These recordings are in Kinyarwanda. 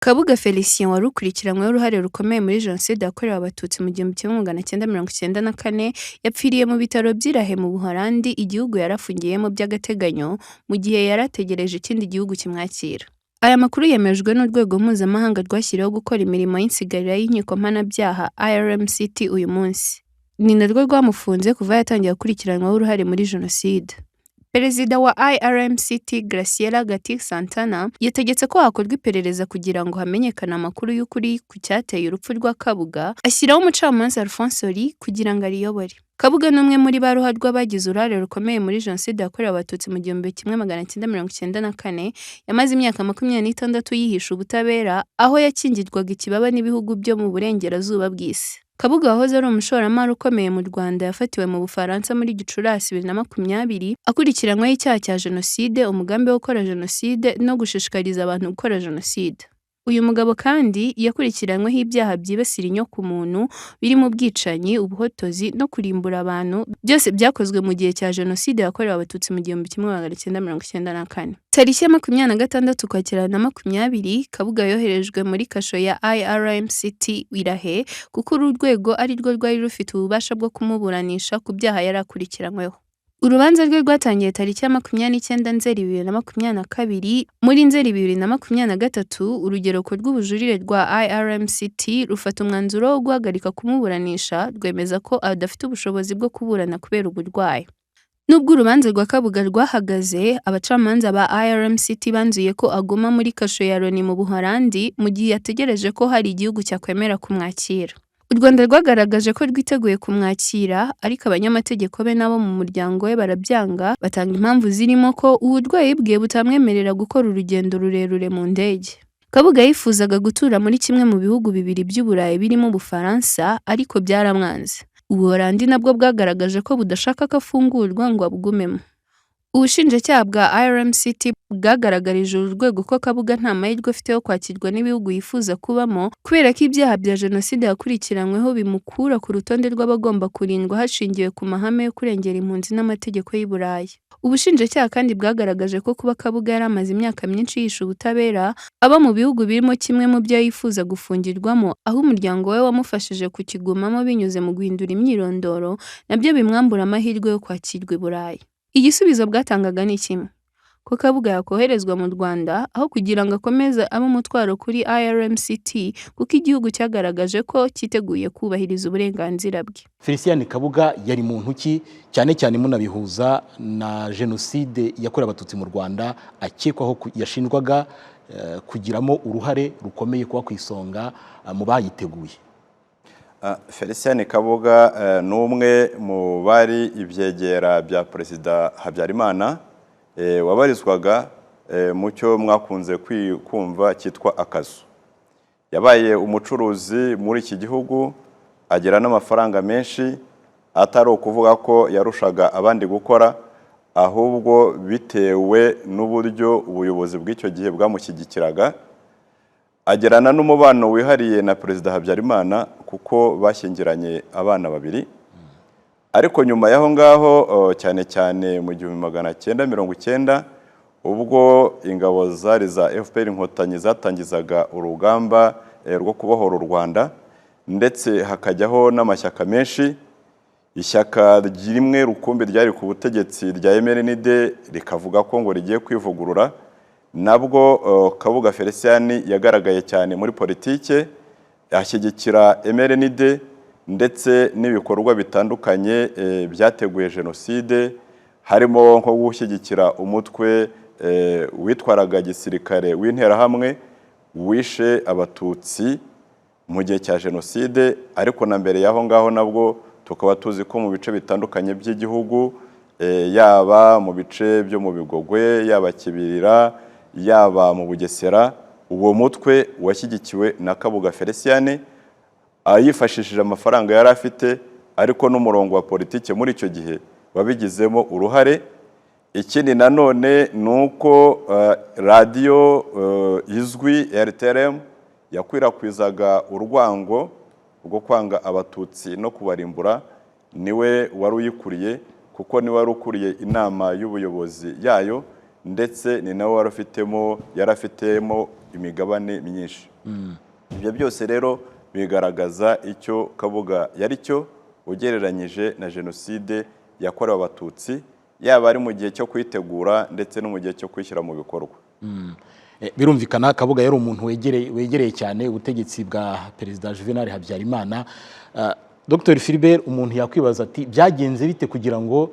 Kabuga Felicien wari ukurikiranyweho uruhare rukomeye muri Jenoside yakorewe Abatutsi mu 1994, yapfiriye mu bitaro by'i La Haye mu Buholandi, igihugu yari afungiyemo by'agateganyo mu gihe yari ategereje ikindi gihugu kimwakira. Aya makuru yemejwe n'urwego mpuzamahanga rwashyiriweho gukora imirimo y'insigarira y'inkiko mpanabyaha IRMCT uyu munsi. Ni narwo rwamufunze kuva yatangira gukurikiranwaho uruhare muri Jenoside. Perezida wa IRMCT, Graciela Gatti Santana, yategetse ko hakorwa iperereza kugira ngo hamenyekane amakuru y'ukuri ku cyateye urupfu rwa Kabuga, ashyiraho umucamanza Alphonse Oli kugira ngo ariyobore. Kabuga ni umwe muri ba ruharwa bagize uruhare rukomeye muri Jenoside yakorewe Abatutsi mu 1994, yamaze imyaka 26 yihisha ubutabera, aho yakingirwaga ikibaba n'ibihugu byo mu burengerazuba bw'isi. Kabuga wahoze ari umushoramari ukomeye mu Rwanda yafatiwe mu Bufaransa muri Gicurasi 2020, akurikiranyweho icyaha cya Jenoside, umugambi wo gukora Jenoside no gushishikariza abantu gukora Jenoside. Uyu mugabo kandi yakurikiranyweho ibyaha byibasira inyokomuntu birimo ubwicanyi, ubuhotozi no kurimbura abantu, byose byakozwe mu gihe cya Jenoside yakorewe Abatutsi mu 1994. Tariki ya 26 Ukwakira 2020, Kabuga yoherejwe muri kasho ya IRMCT i La Haye kuko uru rwego ari rwo rwari rufite ububasha bwo kumuburanisha ku byaha yari akurikiranyweho. Urubanza rwe rwatangiye tariki ya 29 Nzeri 2022, muri Nzeri 2023 urugereko rw'ubujurire rwa IRMCT rufata umwanzuro wo guhagarika kumuburanisha, rwemeza ko adafite ubushobozi bwo kuburana kubera uburwayi. Nubwo urubanza rwa Kabuga rwahagaze, abacamanza ba IRMCT banzuye ko aguma muri kasho ya Loni mu Buholandi mu gihe ategereje ko hari igihugu cyakwemera kumwakira. U Rwanda rwagaragaje ko rwiteguye kumwakira, ariko abanyamategeko be n'abo mu muryango we barabyanga, batanga impamvu zirimo ko uburwayi bwe butamwemerera gukora urugendo rurerure mu ndege. Kabuga yifuzaga gutura muri kimwe mu bihugu bibiri by'Uburayi birimo Ubufaransa, ariko byaramwanze. Ubuholandi nabwo bwagaragaje ko budashaka ko afungurwa ngo abugumemo. Ubushinjacyaha bwa IRMCT bwagaragarije uru rwego ko Kabuga nta mahirwe afite yo kwakirwa n'ibihugu yifuza kubamo kubera ko ibyaha bya Jenoside yakurikiranyweho bimukura ku rutonde rw'abagomba kurindwa hashingiwe ku mahame yo kurengera impunzi n'amategeko y'i Burayi. Ubushinjacyaha kandi bwagaragaje ko kuba Kabuga yari amaze imyaka myinshi yihisha ubutabera, aba mu bihugu birimo kimwe mu byo yifuza gufungirwamo, aho umuryango we wamufashije kukigumamo binyuze mu guhindura imyirondoro, nabyo bimwambura amahirwe yo kwakirwa i Burayi. Igisubizo bwatangaga ni kimwe, ko Kabuga yakoherezwa mu Rwanda aho kugira ngo akomeze abe umutwaro kuri IRMCT kuko igihugu cyagaragaje ko cyiteguye kubahiriza uburenganzira bwe. Felicien Kabuga yari muntu ki, cyane cyane munabihuza na Jenoside yakorewe Abatutsi mu Rwanda akekwaho yashinjwaga kugiramo uruhare rukomeye, kuba ku isonga mu bayiteguye? Felicien Kabuga ni umwe mu bari ibyegera bya Perezida Habyarimana, wabarizwaga mu cyo mwakunze kumva cyitwa akazu. Yabaye umucuruzi muri iki gihugu, agira n'amafaranga menshi, atari ukuvuga ko yarushaga abandi gukora, ahubwo bitewe n'uburyo ubuyobozi bw'icyo gihe bwamushyigikiraga. Agirana n'umubano wihariye na Perezida Habyarimana kuko bashyingiranye abana babiri. Ariko nyuma y'aho ngaho, cyane cyane mu 1990, ubwo ingabo zari za FPR Inkotanyi zatangizaga urugamba rwo kubohora u Rwanda, ndetse hakajyaho n'amashyaka menshi, ishyaka rimwe rukumbi ryari ku butegetsi rya MRND rikavuga ko ngo rigiye kwivugurura, nabwo Kabuga Felicien yagaragaye cyane muri politike, ashyigikira MRND ndetse n'ibikorwa bitandukanye byateguye jenoside, harimo nko gushyigikira umutwe witwaraga gisirikare w'Interahamwe wishe Abatutsi mu gihe cya jenoside. Ariko na mbere y'aho ngaho nabwo tukaba tuzi ko mu bice bitandukanye by'igihugu, yaba mu bice byo mu Bigogwe, yaba Kibirira, yaba mu Bugesera, uwo mutwe washyigikiwe na Kabuga Felicien yifashishije amafaranga yari afite, ariko n'umurongo wa politiki muri icyo gihe wabigizemo uruhare. Ikindi nanone ni uko radiyo izwi RTLM yakwirakwizaga urwango rwo kwanga Abatutsi no kubarimbura, niwe wari uyikuriye, kuko niwe wari ukuriye inama y'ubuyobozi yayo. Ndetse ni nawe wari ufitemo, yari afitemo imigabane myinshi. Ibyo byose rero bigaragaza icyo Kabuga yari cyo ugereranyije na jenoside yakorewe Abatutsi, yaba ari mu gihe cyo kuyitegura ndetse no mu gihe cyo kuyishyira mu bikorwa. Birumvikana Kabuga yari umuntu wegereye cyane ubutegetsi bwa Perezida Juvenal Habyarimana. Dr Philbert, umuntu yakwibaza ati byagenze bite kugira ngo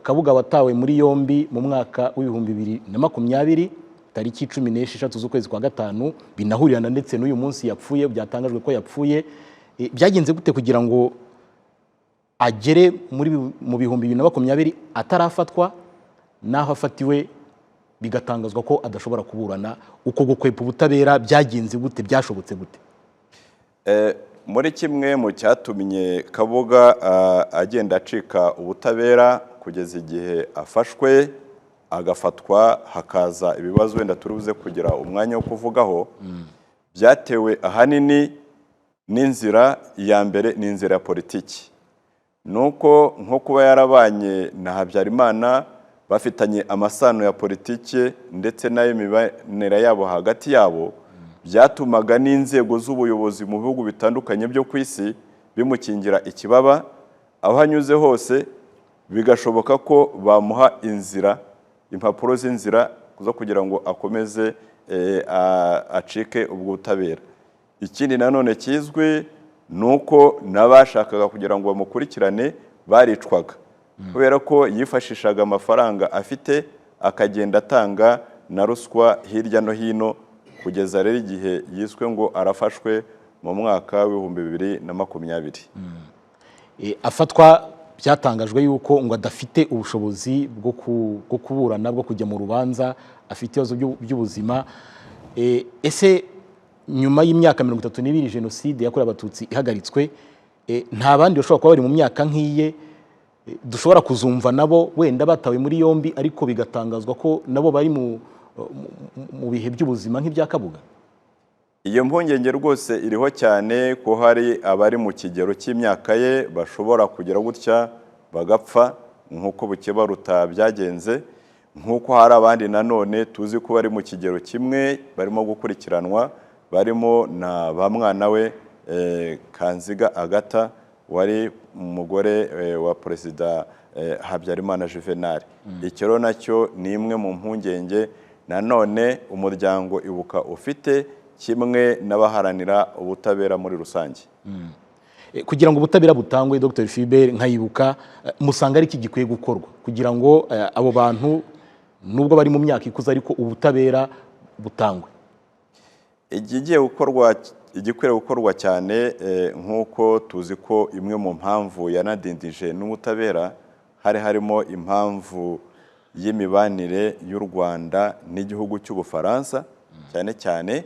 Kabuga watawe muri yombi mu mwaka w'2020 tariki 16 z'ukwezi kwa gatanu, binahurirana ndetse n'uyu munsi yapfuye, byatangajwe ko yapfuye, byagenze gute kugira ngo agere mu 2020 atarafatwa, n'aho afatiwe bigatangazwa ko adashobora kuburana? Uko gukwepa ubutabera byagenze gute, byashobotse gute? Muri kimwe mu cyatumye Kabuga agenda acika ubutabera kugeza igihe afashwe, agafatwa hakaza ibibazo wenda turi buze kugira umwanya wo kuvugaho, byatewe ahanini n'inzira ya mbere, ni inzira ya politiki, nuko nko kuba yarabanye na Habyarimana, bafitanye amasano ya politiki ndetse n'ay'imibanire yabo hagati yabo, byatumaga n'inzego z'ubuyobozi mu bihugu bitandukanye byo ku isi bimukingira ikibaba aho anyuze hose, bigashoboka ko bamuha inzira, impapuro z'inzira zo kugira ngo akomeze acike ubwo butabera. Ikindi nanone kizwi ni uko n'abashakaga kugira ngo bamukurikirane baricwaga, kubera ko yifashishaga amafaranga afite, akagenda atanga na ruswa hirya no hino, kugeza rero igihe yiswe ngo arafashwe mu mwaka w'2020. Afatwa byatangajwe yuko ngo adafite ubushobozi bwo kuburana, bwo kujya mu rubanza, afite ibibazo by'ubuzima. Ese nyuma y'imyaka 32 jenoside yakorewe Abatutsi ihagaritswe, nta bandi bashobora kuba bari mu myaka nk'iye dushobora kuzumva nabo wenda batawe muri yombi, ariko bigatangazwa ko nabo bari mu bihe by'ubuzima nk'ibya Kabuga? Iyo mpungenge rwose iriho cyane, ko hari abari mu kigero cy'imyaka ye bashobora kugira gutya bagapfa nk'uko Bukebaruta byagenze, nk'uko hari abandi nanone tuzi ko bari mu kigero kimwe barimo gukurikiranwa, barimo na ba mwana we Kanziga Agata, wari umugore wa Perezida Habyarimana Juvenal. Icyo rero nacyo ni imwe mu mpungenge nanone umuryango Ibuka ufite, kimwe n'abaharanira ubutabera muri rusange. Kugira ngo ubutabera butangwe, Dr Philbert, nka Ibuka musanga ari iki gikwiye gukorwa kugira ngo abo bantu, nubwo bari mu myaka ikuze, ariko ubutabera butangwe? Ikigiye gukorwa, igikwiriye gukorwa cyane, nk'uko tuzi ko imwe mu mpamvu yanadindije n'ubutabera hari harimo impamvu y'imibanire y'u Rwanda n'igihugu cy'Ubufaransa, cyane cyane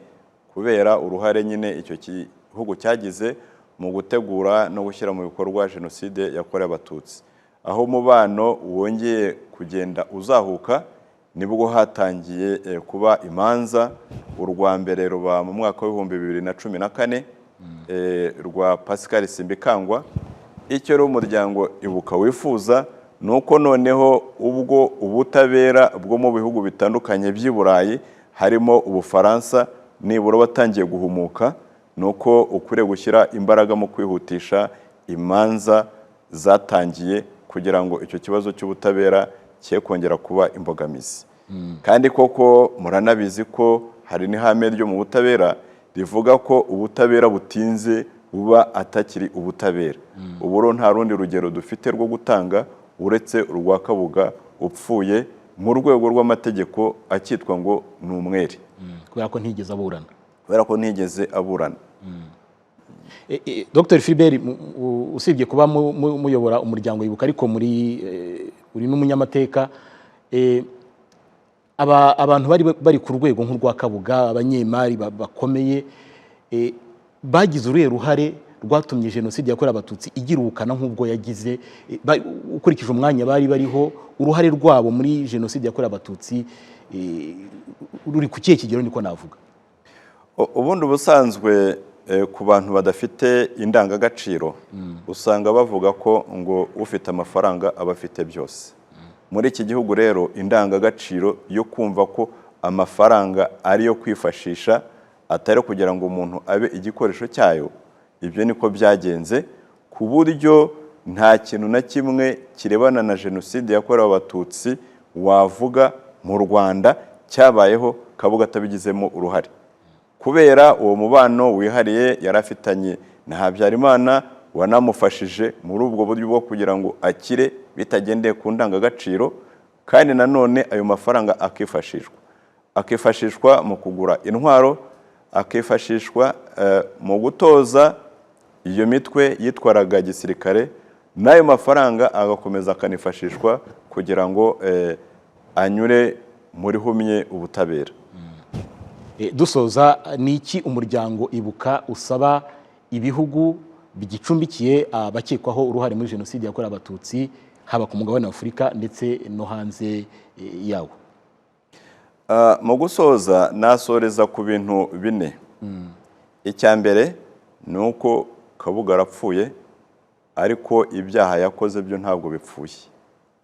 kubera uruhare nyine icyo gihugu cyagize mu gutegura no gushyira mu bikorwa jenoside yakorewe Abatutsi. Aho umubano wongeye kugenda uzahuka, nibwo hatangiye kuba imanza. Urwa mbere ruba mu mwaka w'2014, rwa Pascal Simbikangwa. Icyo rero umuryango Ibuka wifuza ni uko noneho ubwo ubutabera bwo mu bihugu bitandukanye by'i Burayi, harimo Ubufaransa, nibura watangiye guhumuka, ni uko ukwiriye gushyira imbaraga mu kwihutisha imanza zatangiye, kugira ngo icyo kibazo cy'ubutabera cye kongera kuba imbogamizi. Kandi koko muranabizi ko hari n'ihame ryo mu butabera rivuga ko ubutabera butinze buba atakiri ubutabera. Ubu rero nta rundi rugero dufite rwo gutanga uretse urwa Kabuga upfuye, mu rwego rw'amategeko akitwa ngo ni umwere. Kubera ko ntigeze aburana. Kubera ko ntigeze aburana. Dr Philbert, usibye kuba muyobora umuryango Ibuka, ariko muri uri n'umunyamateka. Abantu bari ku rwego nk'urwa Kabuga, abanyemari bakomeye, bagize uruhe ruhare rwatumye jenoside yakorewe Abatutsi igira ubukana nk'ubwo yagize? Ukurikije umwanya bari bariho, uruhare rwabo muri jenoside yakorewe Abatutsi ruri ku kihe kigero, niko navuga? Ubundi ubusanzwe ku bantu badafite indangagaciro usanga bavuga ko ngo ufite amafaranga aba afite byose. Muri iki gihugu rero, indangagaciro yo kumva ko amafaranga ari yo kwifashisha, atari kugira ngo umuntu abe igikoresho cyayo, ibyo niko byagenze, ku buryo nta kintu na kimwe kirebana na Jenoside yakorewe Abatutsi wavuga mu Rwanda cyabayeho Kabuga atabigizemo uruhare, kubera uwo mubano wihariye yari afitanye na Habyarimana, wanamufashije muri ubwo buryo bwo kugira ngo akire bitagendeye ku ndangagaciro. Kandi nanone ayo mafaranga akifashishwa mu kugura intwaro, akifashishwa mu gutoza iyo mitwe yitwaraga gisirikare, n'ayo mafaranga agakomeza akanifashishwa kugira ngo anyure muri humye ubutabera. Dusoza, ni iki umuryango Ibuka usaba ibihugu bigicumbikiye abakekwaho uruhare muri Jenoside yakorewe Abatutsi, haba ku mugabane wa Afurika ndetse no hanze yawo? Mu gusoza, nasoreza ku bintu bine. Icya mbere ni uko Kabuga arapfuye, ariko ibyaha yakoze byo ntabwo bipfuye,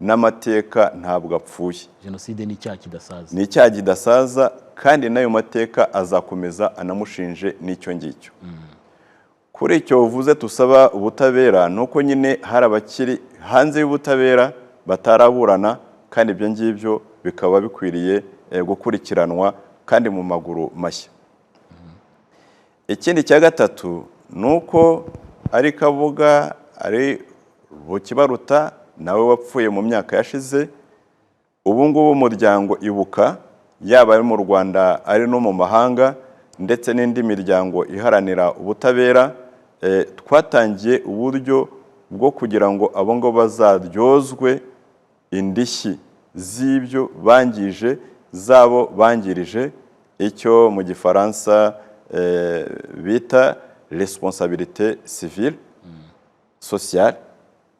n'amateka ntabwo apfuye. Jenoside ni icyaha kidasaza. Ni icyaha kidasaza, kandi n'ayo mateka azakomeza anamushinje n'icyo ngicyo. Kuri icyo uvuze tusaba ubutabera, ni uko nyine hari abakiri hanze y'ubutabera bataraburana, kandi ibyo ngibyo bikaba bikwiriye gukurikiranwa kandi mu maguru mashya. Ikindi cya gatatu ni uko ari Kabuga, ari Bucyibaruta nawe wapfuye mu myaka yashize, ubu ngubu umuryango Ibuka, yaba ari mu Rwanda ari no mu mahanga, ndetse n'indi miryango iharanira ubutabera, twatangiye uburyo bwo kugira ngo abo ngabo bazaryozwe indishyi z'ibyo bangije, zabo bangirije, icyo mu Gifaransa bita responsabilité civile sociale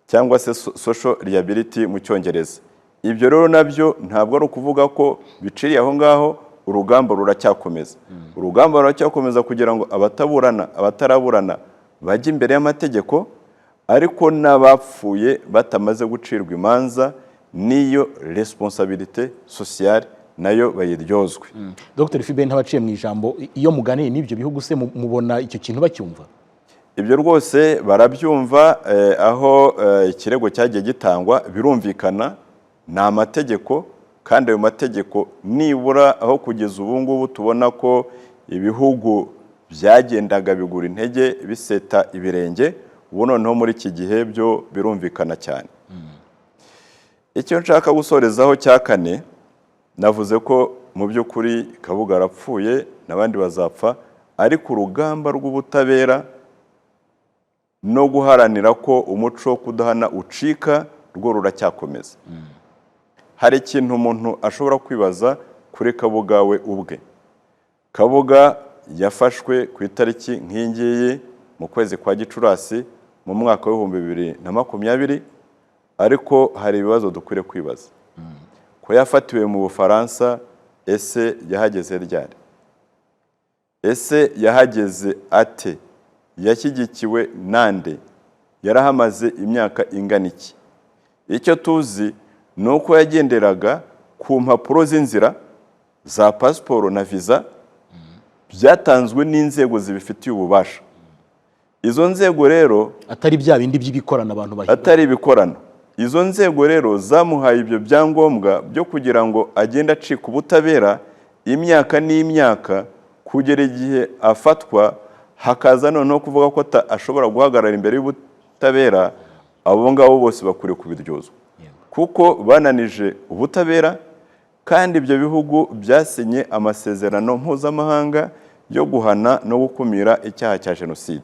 cyangwa se social liability mu Cyongereza. Ibyo rero nabyo ntabwo ari ukuvuga ko biciriye aho ngaho. Urugamba ruracyakomeza, urugamba ruracyakomeza kugira ngo abataburana, abataraburana bajye imbere y'amategeko, ariko n'abapfuye batamaze gucirwa imanza, n'iyo responsabilité sociale nayo bayiryozwe. Dr Philbert, ntabaciye mu ijambo, iyo muganiye n'ibyo bihugu se mubona icyo kintu bacyumva? Ibyo rwose barabyumva. Aho ikirego cyagiye gitangwa, birumvikana ni amategeko, kandi ayo mategeko nibura aho kugeza ubu ngubu tubona ko ibihugu byagendaga bigura intege, biseta ibirenge. Ubu noneho muri iki gihe byo birumvikana cyane. Icyo nshaka gusorezaho cya kane, navuze ko mu by'ukuri Kabuga arapfuye n'abandi bazapfa, ariko urugamba rw'ubutabera no guharanira ko umuco wo kudahana ucika rwo ruracyakomeza. Hari ikintu umuntu ashobora kwibaza kuri Kabuga we ubwe. Kabuga yafashwe ku itariki nk'iyi ngiyi mu kwezi kwa Gicurasi mu mwaka wa 2020, ariko hari ibibazo dukwiriye kwibaza. Ko yafatiwe mu Bufaransa, ese yahageze ryari? Ese yahageze ate? Yashyigikiwe nande? Yarahamaze imyaka ingana iki? Icyo tuzi ni uko yagenderaga ku mpapuro z'inzira za pasiporo na viza byatanzwe n'inzego zibifitiye ububasha. Izo nzego rero atari bya bindi by'ibikorano abantu bahiga. Atari ibikorano. Izo nzego rero zamuhaye ibyo byangombwa byo kugira ngo agende acika ubutabera imyaka n'imyaka, kugera igihe afatwa, hakaza noneho kuvuga ko ashobora guhagarara imbere y'ubutabera. Abo ngabo bose bakwiriye kubiryozwa, kuko bananije ubutabera. Kandi ibyo bihugu byasinye amasezerano mpuzamahanga yo guhana no gukumira icyaha cya jenoside.